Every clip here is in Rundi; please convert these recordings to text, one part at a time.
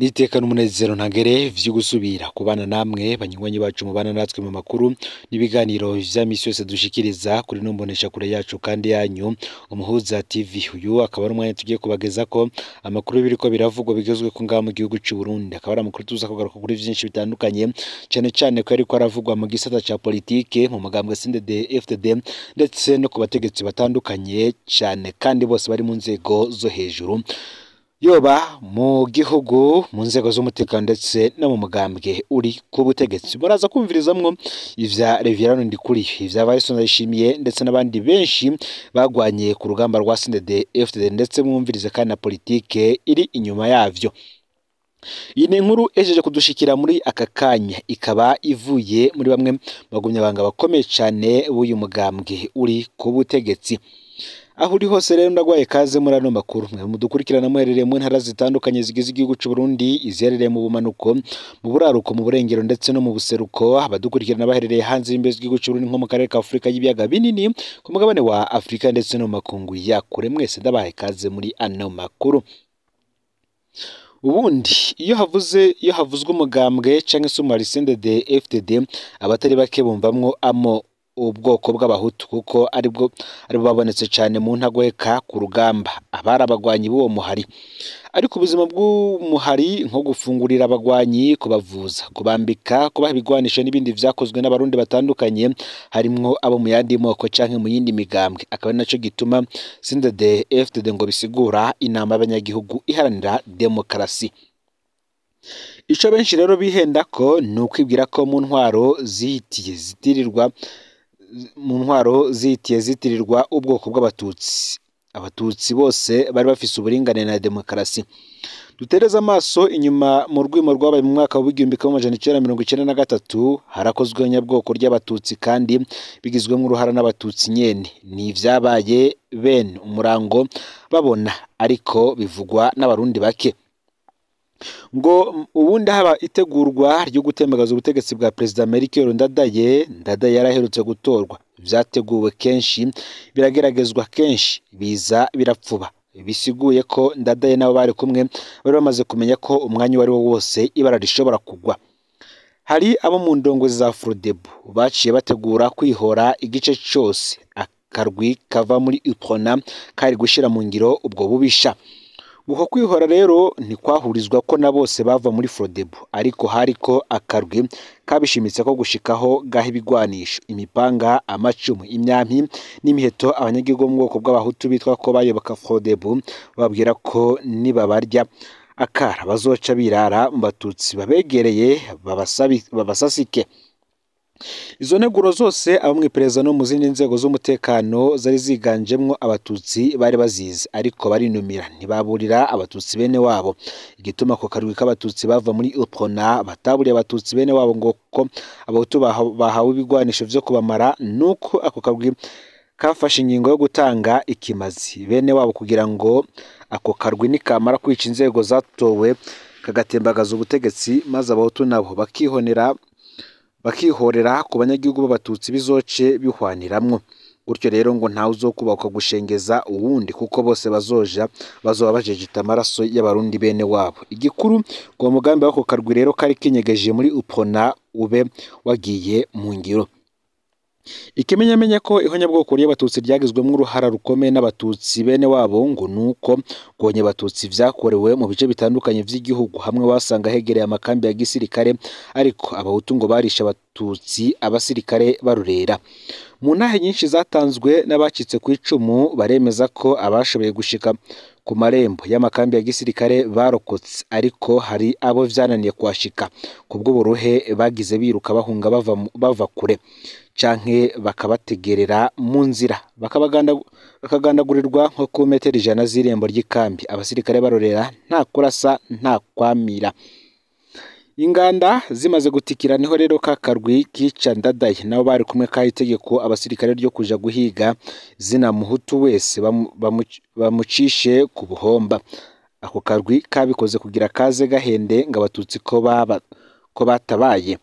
N'iteka n'umunezero ntangere vyo gusubira kubana namwe banywanyi bacu mubana natwe mu makuru n'ibiganiro vya misi yose dushikiriza kuri no mboneshakure yacu kandi yanyu Umuhuza TV. Uyu akaba ari umwanya tugiye kubagezako amakuru biriko biravugwa bigezwe ko ngaha mu gihugu c'u Burundi. Akaba ari amakuru tuza kugaruka kuri vyinshi bitandukanye, cane cane ko yariko aravugwa mu gisata ca politike, mu mugambwe CNDD FDD, ndetse no ku bategetsi batandukanye cane kandi bose bari mu nzego zo hejuru, yoba mu gihugu, mu nzego z'umutekano, ndetse no mu mugambwe uri ku butegetsi. Muraza kumvirizamwo ivya Reverend Ndikuriyo, ivya Valens Ndayishimiye, ndetse n'abandi benshi bagwanye ku rugamba rwa CNDD FDD, ndetse mwumvirize kandi na politike iri inyuma yavyo. Iyi ni inkuru ejeje kudushikira muri aka kanya, ikaba ivuye muri bamwe bagumyabanga bakomeye cane b'uyu mugambwe uri ku butegetsi. Aho uri hose rero ndagwaye kaze muri ano makuru. Mwe mudukurikirana muherereye mu ntara zitandukanye zigize igihugu c'u Burundi, iziherereye mu bumanuko, mu buraruko, mu burengero ndetse no mu buseruko, abadukurikirana baherereye hanze y'imbibe z'igihugu c'u Burundi nko mu karere ka Afurika y'ibiyaga binini, ku mugabane wa Afurika ndetse no mu makungu ya kure, mwese ndabahaye kaze muri ano makuru. Ubundi iyo havuzwe umugambwe canke se umwari CNDD FDD, abatari bake bumvamwo amo ubwoko bw'abahutu, kuko aribwo babonetse cane mu ntagweka ku rugamba, abari abagwanyi b'uwo muhari. Ariko ubuzima bw'umuhari nko gufungurira abagwanyi, kubavuza, kubambika, kubaha ibigwanisho n'ibindi vyakozwe n'abarundi batandukanye, harimwo abo mu yandi moko canke mu yindi migambwe. Akaba ari naco gituma CNDD FDD ngo bisigura inama y'abanyagihugu iharanira demokarasi. Ico benshi rero bihenda ko ni ukwibwira ko mu ntwaro zihitiye zitirirwa mu ntwaro zihitiye zitirirwa ubwoko bw'abatutsi, abatutsi bose bari bafise uburinganire na demokarasi. Dutereze amaso inyuma mu rwimo rwabaye mu mwaka w'1993, harakozwe nyabwoko ry'abatutsi kandi bigizwemo uruhara n'abatutsi nyene. Ni ivyabaye bene umurango babona, ariko bivugwa n'abarundi bake. Ngo ubundi haba itegurwa ryo gutembagaza ubutegetsi bwa Perezida Melchior Ndadaye, Ndadaye yaraherutse gutorwa, vyateguwe kenshi, birageragezwa kenshi, biza birapfuba. Bisiguye ko Ndadaye nabo bari kumwe bari bamaze kumenya ko umwanya uwo ari wo wose ibara rishobora kugwa. Hari abo mu ndongozi za Frodebu baciye bategura kwihora igice cose akarwi kava muri Uprona kari gushira mu ngiro ubwo bubisha. Uko kwihora rero ntikwahurizwa ko na bose bava muri Frodebu, ariko hariko akarwi kabishimitse ko gushikaho gaha ibigwanisho, imipanga, amacumu, imyampi n'imiheto abanyagihugu bo mu bwoko bw'abahutu bitwa ko bayoboka Frodebu, bababwira ko nibabarya akara bazoca birara mu batutsi babegereye babasasike. Izo nteguro zose abo mw'iperereza no mu zindi nzego z'umutekano zari ziganjemwo abatutsi bari bazizi, ariko barinumira ntibaburira abatutsi bene wabo. Igituma ako karwi k'abatutsi bava muri Uprona bataburiye abatutsi bene wabo ngo ko abahutu bahawe ibigwanisho vyo kubamara, nuko ako karwi kafashe ingingo yo gutanga ikimazi bene wabo kugira ngo ako karwi nikamara kwica inzego zatowe kagatembagaza ubutegetsi, maze abahutu nabo bakihorera ku banyagihugu b'abatutsi bizoce bihwaniramwo. Gutyo rero ngo ntawe uzokubakwa gushengeza uwundi, kuko bose bazoja bazoba bajejeta amaraso y'abarundi bene wabo. Igikuru ngo umugambi w'ako karwi rero kari kinyegeje muri Uprona ube wagiye mu ngiro. Ikimenyamenya ko ihonyabwoko ry'abatutsi ryagizwemwo uruhara rukomeye n'abatutsi bene wabo ngo nuko guhonya abatutsi vyakorewe mu bice bitandukanye vy'igihugu, hamwe wasanga hegereye amakambi ya gisirikare, ariko abahutu ngo barishe abatutsi abasirikare barurera. Mu ntahe nyinshi zatanzwe n'abacitse ku icumu baremeza ko abashoboye gushika ku marembo y'amakambi ya gisirikare barokotse, ariko hari abo vyananiye kuhashika kubw'uburuhe bagize biruka bahunga bava kure, canke bakabategerera mu nzira bakagandagurirwa nko ku metero 100 z'irembo ry'ikambi, abasirikare barorera nta kurasa nta kwamira. Inganda zimaze gutikira niho rero ka karwi kica Ndadaye nabo bari kumwe kaha itegeko abasirikare ryo kuja guhiga zina muhutu wese bamucishe ku buhomba. Ako karwi kabikoze kugira kaze gahende ngo abatutsi ko batabaye.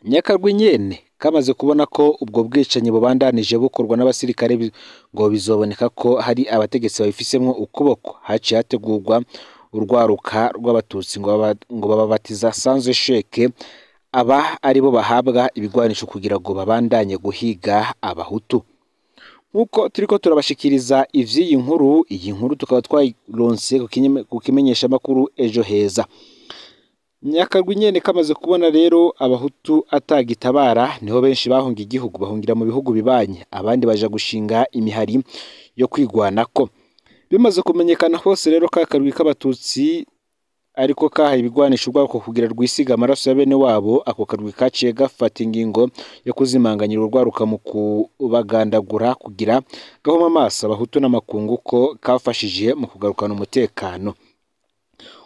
Nyakarwi nyene kamaze kubona ko ubwo bwicanyi bubandanije bukorwa n'abasirikare ngo bizoboneka ko hari abategetsi babifisemwo ukuboko, haciye hategurwa Urwaruka rw'abatutsi ngo bababatiza sans échec, aba aribo bahabwa ibigwanisho kugira ngo babandanye guhiga abahutu. Nkuko turiko turabashikiriza ivy'iyi nkuru, iyi nkuru tukaba twayironse ku kimenyeshamakuru Ejo Heza. Nyakarwi nyene kamaze kubona rero abahutu atagitabara, niho benshi bahunga igihugu bahungira mu bihugu bibanye, abandi baja gushinga imihari yo kwigwanako. Bimaze kumenyekana hose rero ka karwi k'abatutsi ariko kahaye ibigwanisho urwako kugira rwisiga amaraso ya bene wabo, ako karwi kaciye gafata ingingo yo kuzimanganyira urwaruka mu kubagandagura kugira gahoma amaso abahutu n'amakungu ko kafashije mu kugarukana umutekano.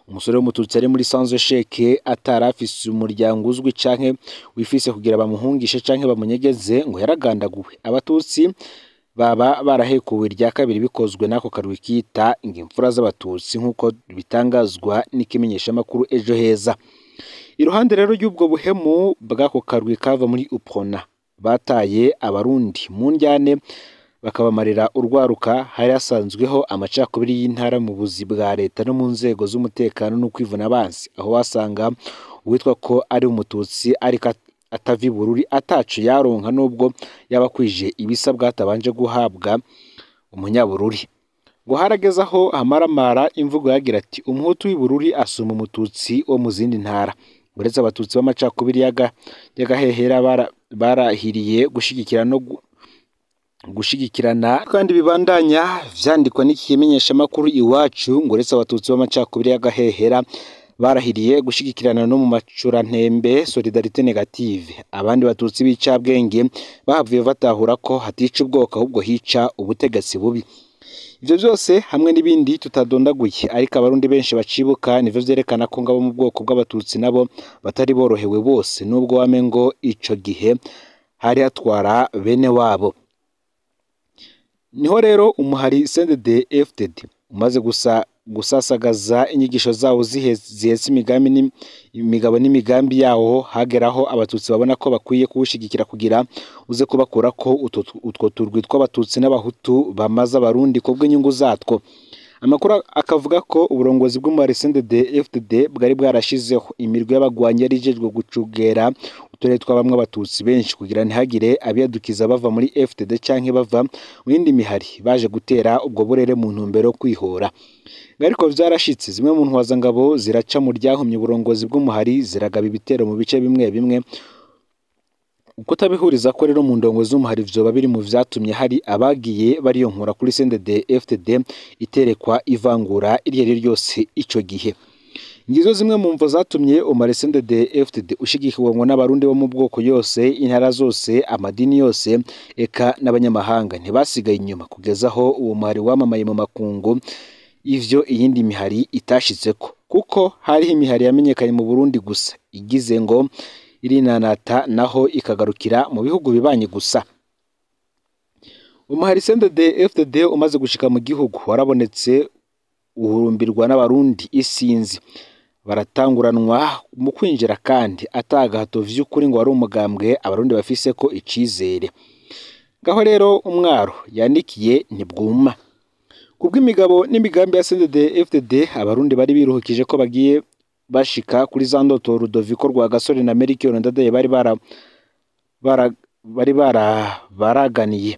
Umusore w'umututsi ari muri sans échec atarafise umuryango uzwi canke wifise kugira bamuhungishe canke bamunyegeze, ngo yaragandaguwe. Abatutsi baba barahekuwe irya kabiri bikozwe n'ako karwi kita ngo imfura z'abatutsi, nk'uko bitangazwa n'ikimenyeshamakuru Ejo Heza. Iruhande rero y'ubwo buhemu bw'ako karwi kava muri UPRONA bataye abarundi mu ndyane bakabamarira urwaruka, hari hasanzweho amacakubiri y'intara mu buzi bwa leta no mu nzego z'umutekano n'ukwivuna abansi, aho wasanga uwitwa ko ari umututsi ariko atava ibururi ataco yaronka nubwo yaba akwije ibisabwa atabanje guhabwa umunyabururi. Ngo harageze aho hamaramara imvugo yagira ati umuhutu w'ibururi asuma umututsi wo mu zindi ntara. Uretse abatutsi b'amacakubiri y'agahehera barahiriye gushigikira no gushigikirana, kandi bibandanya vyandikwa n'ikimenyeshamakuru Iwacu, ngo uretse abatutsi b'amacakubiri y'agahehera barahiriye gushigikirana no mu macurantembe solidarité négative, abandi batutsi b'icabwenge bahavuye batahura ko hatica ubwoko ahubwo hica ubutegetsi bubi. Ivyo vyose hamwe n'ibindi tutadondaguye ariko abarundi benshi bacibuka, nivyo vyerekana ko ngabo mu bwoko bw'abatutsi nabo batari borohewe bose, nubwo wame ngo ico gihe hari hatwara bene wabo. Niho rero umuhari CNDD FDD umaze gusasagaza inyigisho zawo zihetse imigabo n'imigambi yawo, hageraho abatutsi babona ko bakwiye kuwushigikira kugira uze kubakura ko utwo turwi tw'abatutsi n'abahutu bamaze abarundi kubw'inyungu zatwo. Amakuru akavuga ko uburongozi bw'umuhari CNDD FDD bwari bwarashizeho imirwi y'abagwanyi yari ijejwe gucugera uturere tw'abamwe abatutsi benshi kugira ntihagire abiyadukiza bava muri FDD canke bava mu yindi mihari baje gutera ubwo burere mu ntumbero yo kwihora. Ariko vyarashitse zimwe mu ntwazangabo ziraca mu ryahumye uburongozi bw'umuhari, ziragaba ibitero mu bice bimwe bimwe. Ukutabihuriza ko rero mu ndongo z'umuhari vyoba biri mu vyatumye hari abagiye bariyonkura kuri CNDD FDD iterekwa ivangura iryo ari ryose ico gihe. Ngizo zimwe mu mvo zatumye umuhari CNDD FDD ushigikirwa ngo n'abarundi bo mu bwoko yose, intara zose, amadini yose, eka n'abanyamahanga ntibasigaye inyuma, kugeza aho uwo muhari wamamaye mu makungu ivyo iyindi mihari itashitseko, kuko hariho imihari yamenyekanye mu Burundi gusa igize ngo irinanata naho ikagarukira mu bihugu bibanye gusa. Umuhari CNDD FDD umaze gushika mu gihugu warabonetse uhurumbirwa n'abarundi isinzi, baratanguranwa mu kwinjira kandi atagahato vy'ukuri ngo wari umugambwe abarundi bafise ko icizere. Ngaho rero umwaro yandikiye ntibwuma. Kubw'imigabo n'imigambi ya CNDD FDD abarundi bari biruhukije ko bagiye bashika kuri za ndoto Rudoviko Rwagasore na Melchior Ndadaye bari baraganiye,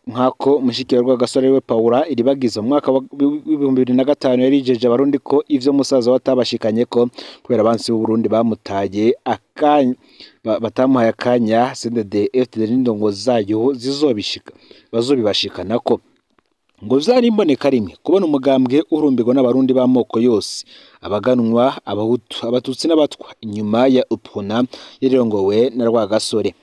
nk'ako mushiki wa Rwagasore we Paula Iribagiza mu mwaka wa 2005 yarijeje abarundi ko ivyo musaza we atabashikanye ko kubera abansi b'Uburundi bamutaye akanya batamuhaye akanya, CNDD FDD n'indongo zayo zizobishika bazobibashikanako. Ngo vyari imboneka rimwe kubona umugambwe uhurumbirwa n'abarundi b'amoko yose, abaganwa, abahutu, abatutsi n'abatwa, inyuma ya UPRONA yarirongowe na Rwagasore.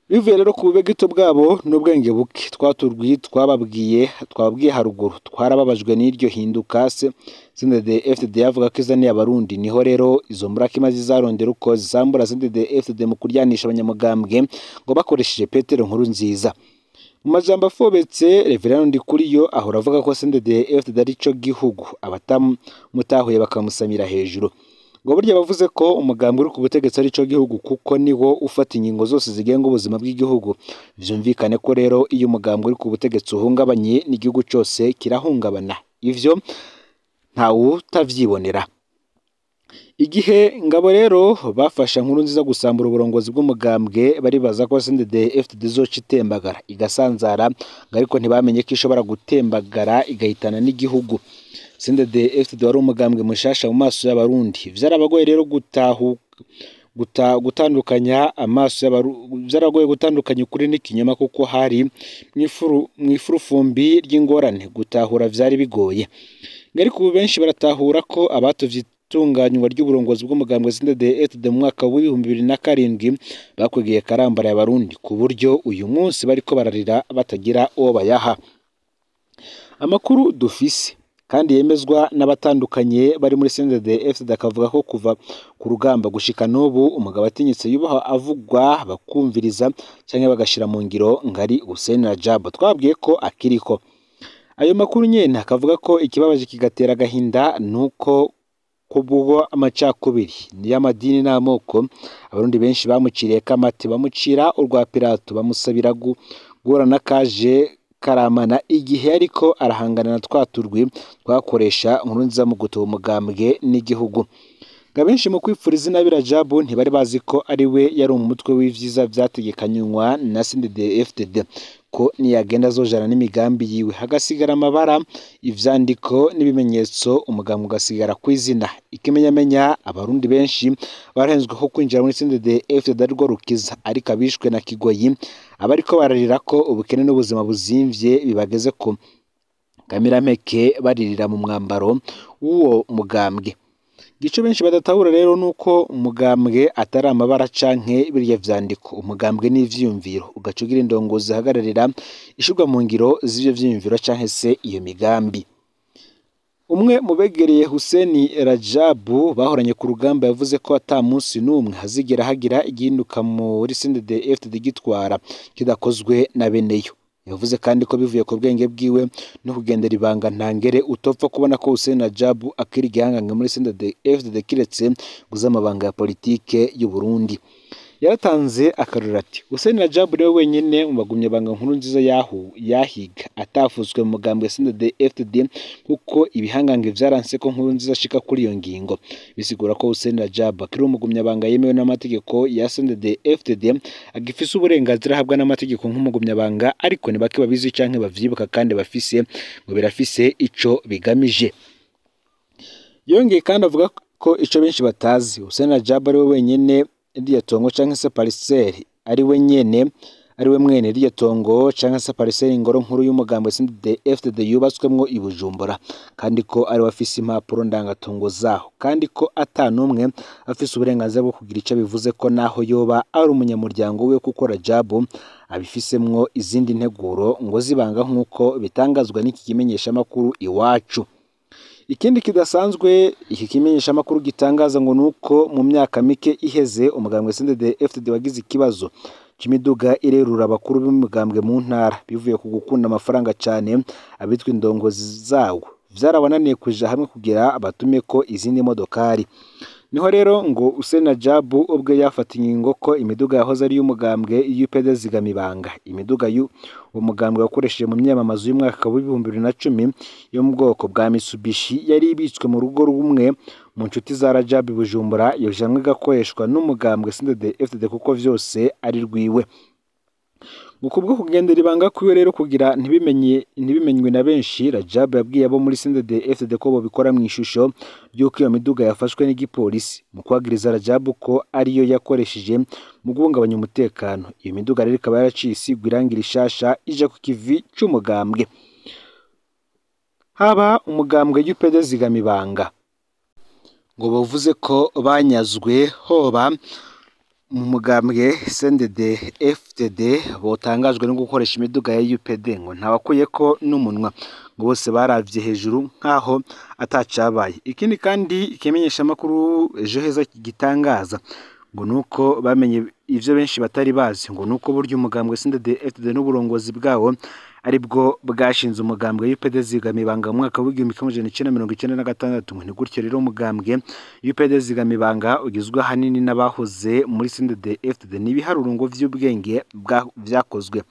Bivuye rero ku bube gito bwabo n'ubwenge buke twaturwi twababwiye haruguru, twarababajwe n'iryo hinduka CNDD FDD yavuga ko izaniye abarundi. Niho rero izo murakima zizarondera uko zisambura CNDD FDD mu kuryanisha abanyamugambwe ngo bakoresheje Petero Nkurunziza. Mu majambo afobetse Reverend Ndikuriyo ahora avuga ko CNDD FDD ari cyo gihugu, abatamutahuye bakamusamira hejuru. Ngo burya bavuze ko umugambwe uri ku butegetsi ari cyo gihugu kuko niwo ufata ingingo zose zigenga ubuzima bw'igihugu. Vyumvikane ko rero iyo umugambwe uri ku butegetsi uhungabanye n'igihugu cyose kirahungabana. Ivyo Ntawutavyibonera. Igihe ngabo rero bafasha Nkurunziza gusambura uburongozi bw'umugambwe, baribaza ko CNDD-FDD izoca itembagara igasanzara, ariko ntibamenye ko ishobora gutembagara igahitana n'igihugu. CNDD-FDD wari umugambwe mushasha mu maso y'Abarundi, vyarabagoye rero gutandukanya amaso vyaragoye gutandukanya ukuri n'ikinyoma, kuko hari mw'ifurufumbi ry'ingorane, gutahura vyari bigoye. Ariko ubu benshi baratahura ko abatovye itunganywa ry'uburongozi bw'umugambwe CNDD-FDD mu mwaka w'2007 bakwegeye karambara y'Abarundi, ku buryo uyu munsi bariko bararira batagira uwo bayaha. Amakuru dufise kandi yemezwa n'abatandukanye bari muri CNDD-FDD akavuga ko kuva ku rugamba gushika n'ubu umugabo atinyitse yubaha avugwa bakumviriza canke bagashira mu ngiro ngari Hussein Rajab, twabwiye ko akiriko. Ayo makuru nyene akavuga ko ikibabaje kigatera agahinda nuko kubwo amacakubiri y'amadini n'amoko, Abarundi benshi bamuciriye kamate, bamucira urwa Pilato, bamusabira guhura kaje karamana igihe ariko arahangana na twa turwi twakoresha Nkurunziza mu gutoba umugambwe n'igihugu. Abenshi mu kwipfuriza inabi Rajab ntibari bazi ko ari we yari umutwe w'ivyiza vyategekanywa na CNDD-FDD, ko niyagenda azojana n'imigambi yiwe, hagasigara amabara, ivyandiko n'ibimenyetso, umugambwe ugasigara kw'izina. Ikimenyamenya, Abarundi benshi barahenzwe ko kwinjira muri CNDD-FDD arirwo rukiza, ariko abishwe na Kigoyi abariko bararira ko ubukene n'ubuzima buzimvye bibageze ku kamirampeke, baririra mu mwambaro w'uwo mugambwe. Ico benshi badatahura rero nuko umugambwe atari amabara canke birya vyandiko. Umugambwe n'ivyiyumviro, ugaca ugira indongozi zihagararira ishirwa mu ngiro z'ivyo vyiyumviro canke se iyo migambi. Umwe mu begereye Hussein Rajab bahoranye ku rugamba yavuze ko ata munsi n'umwe hazigera hagira igihinduka muri CNDD-FDD gitwara kidakozwe na beneyo. Yavuze kandi ko bivuye ku bwenge bwiwe no kugendera ibanga ntangere, utopfa kubona ko Hussein Rajab akiri igihangange muri CNDD-FDD kiretse guza amabanga ya politike y'u Burundi. Yaratanze akarorero ati: Hussein Rajab niwe wenyene mu bagumyabanga Nkurunziza yahiga atafuzwe mu mugambwe CNDD-FDD, kuko ibihangange vyaranse ko Nkurunziza ashika kuri iyo ngingo. Bisigura ko Hussein Rajab akiri umugumyabanga yemewe n'amategeko ya CNDD-FDD, agifise uburenganzira ahabwa n'amategeko nk'umugumyabanga, ariko ni bake babizi canke bavyibuka kandi bafise ngo birafise ico bigamije. Yongeye kandi avuga ko ico benshi batazi, Hussein Rajab ari we wenyene ririya tongo canke se parcelle, ari we nyene, ari we mwene ririya tongo canke se parcelle ingoro nkuru y'umugambwe CNDD-FDD yubatswemwo i Bujumbura, kandi ko ari we afise impapuro ndangatongo zaho, kandi ko ata n'umwe afise uburenganzira bwo kugira ico bivuze ko naho yoba ari umunyamuryango wiwe, kuko Rajab abifisemwo izindi nteguro ngo zibanga, nk'uko bitangazwa n'iki kimenyeshamakuru Iwacu. Ikindi kidasanzwe iki kimenyeshamakuru gitangaza ngo nuko mu myaka mike iheze umugambwe CNDD-FDD wagize ikibazo c'imiduga irerura abakuru b'umugambwe mu ntara, bivuye ku gukunda amafaranga cane abitwa indongozi zawo, vyarabananiye kuja hamwe kugira batume ko izindi modokari. Niho rero ngo Hussein Rajab ubwe yafata ingingo ko imiduga yahoze ari iy'umugambwe UPD Zigamibanga, imiduga y'uwo mugambwe wakoresheje mu myamamazo y'umwaka w'2010 yo mu bwoko bwa Mitsubishi, yari ibitswe mu rugo rumwe mu nshuti za Rajab i Bujumbura, yojanwe igakoreshwa n'umugambwe CNDD-FDD kuko vyose ari rwiwe. Mu kubwo kugendera ibanga kwiwe rero kugira ntibimenywe na benshi, Rajab yabwiye abo muri CNDD-FDD ko bobikora mu ishusho ry'uko iyo miduga yafashwe n'igipolisi, mu kwagiriza Rajab ko ariyo yakoresheje mu guhungabanya umutekano. Iyo miduga rero ikaba yaraciye isigwa irangi rishasha ija ku kivi c'umugambwe. Haba umugambwe UPD Zigamibanga ngo bavuze ko banyazwe, hoba mu mugambwe CNDD-FDD botangajwe no gukoresha imiduga ya UPD, ngo ntawakuyeko n'umunwa, ngo bose baravye hejuru nkaho atacabaye. Ikindi kandi ikimenyeshamakuru Ejo Heza gitangaza ngo nuko bamenye ivyo benshi batari bazi, ngo nuko burya umugambwe CNDD-FDD n'uburongozi bwawo aribwo bwashinze umugambwe UPD Zigamibanga mu mwaka w'1996. Ngo ni gutyo rero umugambwe UPD Zigamibanga ugizwe ahanini n'abahoze muri CNDD-FDD, n'ibiharuro ngo vy'ubwenge vyakozwe.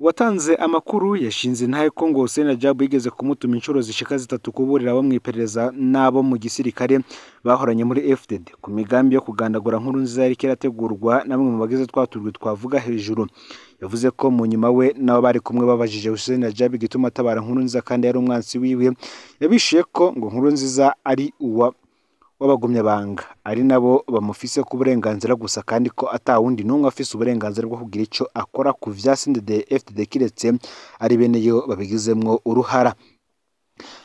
Uwatanze amakuru yashinze intahe ko ngo Hussein Radjabu yigeze kumutuma inshuro zishika zitatu kuburira abo mw'iperereza n'abo mu gisirikare bahoranye muri FDD ku migambi yo kugandagura Nkurunziza yariko irategurwa na bamwe mu bagize twa turwi twavuga hejuru. Yavuze ko mu nyuma we nabo bari kumwe babajije Hussein Radjabu igituma atabara Nkurunziza kandi yari umwansi wiwe, yabishuye ko ngo Nkurunziza ari uwa w'abagumyabanga, ari nabo bamufise ku burenganzira gusa, kandi ko ata wundi n'umwe afise uburenganzira bwo kugira ico akora ku vya CNDD-FDD kiretse ari beneyo babigizemwo uruhara.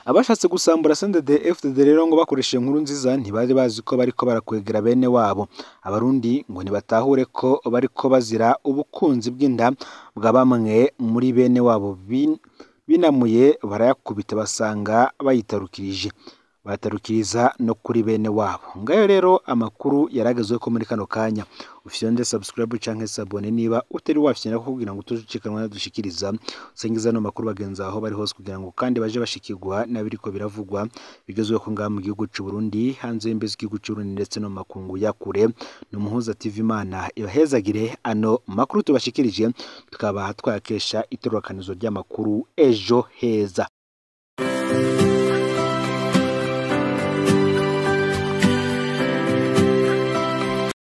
Abashatse gusambura CNDD-FDD rero ngo bakoresheje Nkurunziza ntibari bazi ko bariko barakwegera bene wabo. Abarundi ngo nibatahure ko bariko bazira ubukunzi bw'inda bwa bamwe muri bene wabo binamuye barayakubita basanga bayitarukirije, batarukiriza no kuri bene wabo. Ngayo rero amakuru yaragezweko muri kano kanya. Ufyonde subscribe canke s'abonner niba utari wafyonda kugira ngo utucikanwa dushikiriza usangiza no makuru bagenzi aho bari hose, kugira ngo kandi baje bashikirwa nabiriko biravugwa bigezweho ngaha mu gihugu c'u Burundi, hanze y'imbizi z'igihugu c'u Burundi ndetse no mu makungu ya kure. Ni Umuhuza TV, Imana ibahezagire. Ano makuru tubashikirije tukaba twayakesha itororokanizo ry'amakuru Ejo Heza.